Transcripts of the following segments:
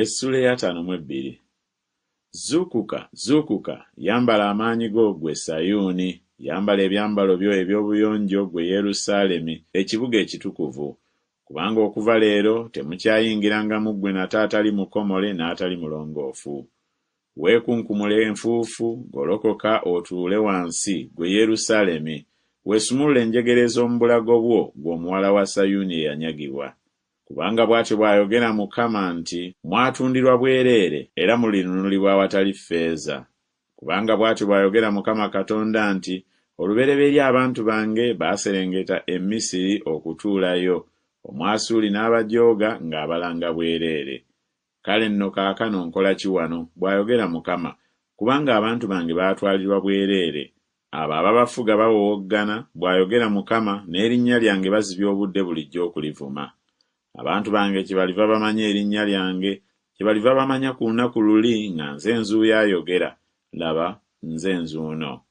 Essuula ey'ataano mu ebbiri. Zuukuka, zuukuka, yambala amaanyi go, ggwe Sayuuni, yambala ebyambalo byo eby'obuyonjo, ggwe Yerusaalemi, ekibuga ekitukuvu. Kubanga okuva leero temukyayingiranga mu ggwe nate atali mukomole n'atali mulongoofu. Weekunkumule enfuufu, golokoka otuule wansi, ggwe Yerusaalemi, weesumulule enjegere ez'omu bulago bwo, ggwe omuwala wa Sayuuni eyanyagibwa. Kubanga bw'atyo bw'ayogera Mukama nti, Mwatundirwa bwereere, era mulinunulibwa awatali ffeeza. Kubanga bw'atyo bw'ayogera Mukama Katonda nti, Olubereberye abantu bange baaserengeta e Misiri okutuulayo, Omwasuuli n'abajooga ng'abalanga bwereere. Kale nno kaakano nkola ki wano, bw'ayogera Mukama, kubanga abantu bange baatwalirwa bwereere? Abo ababafuga bawowoggana, bw'ayogera Mukama, n'erinnya lyange bazibya obudde bulijjo okulivuma. Abantu bange kyebaliva bamanya erinnya lyange, kyebaliva bamanya ku lunaku luli nga nze nzuuyo ayogera, laba, nze nzuuno.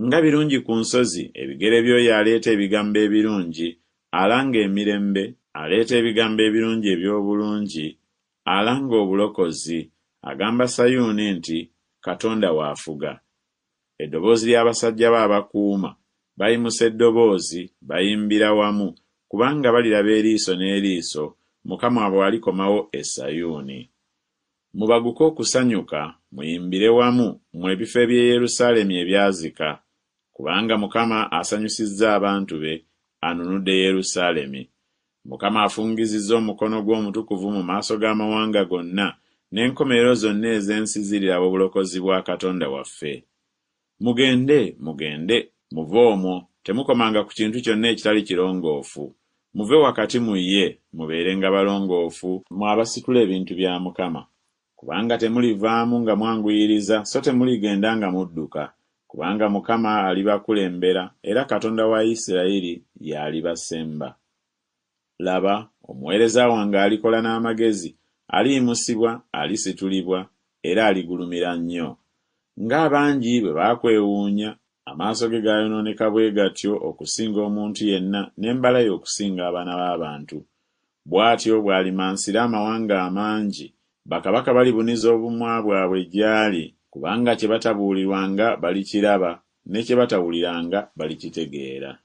Nga birungi ku nsozi ebigere by'oyo aleeta ebigambo ebirungi, alanga emirembe, aleeta ebigambo ebirungi eby'obulungi, alanga obulokozi, agamba Sayuuni nti, Katonda wo afuga. Eddoboozi ly'abasajja be abakuuma, bayimusa eddoboozi, bayimbira wamu, kubanga baliraba eriiso n'eriiso, Mukama bw'alikomawo e Sayuuni. Mubaguke okusanyuka, muyimbire wamu, mmwe ebifo eby'e Yerusaalemi ebyazika, kubanga Mukama asanyusizza abantu be, anunudde Yerusaalemi. Mukama afungizizza omukono gwe omutukuvu mu maaso g'amawanga gonna, n'enkomerero zonna ez'ensi ziriraba obulokozi bwa Katonda waffe. Mugende, mugende, muve omwo, temukomanga ku kintu kyonna ekitali kirongoofu. Muve wakati mu ye, mubeerenga balongoofu, mmwe abasitula ebintu bya Mukama. Kubanga temulivaamu nga mwanguyiriza, so temuligenda nga mudduka, kubanga Mukama alibakulembera, era Katonda wa Isirayiri y'alibasemba. Laba, omuweereza wange alikola n'amagezi, aliyimusibwa, alisitulibwa, era aligulumira nnyo. Ng'abangi bwe baakwewuunya, amaaso ge gaayonooneka bwe gatyo okusinga omuntu yenna, n'embala ye okusinga abaana b'abantu. Bw'atyo bw'alimansira amawanga amangi, bakabaka balibuniza obumwa bwabwe gy'ali, kubanga kye batabuulirwanga balikiraba, ne kye batawuliranga balikitegeera.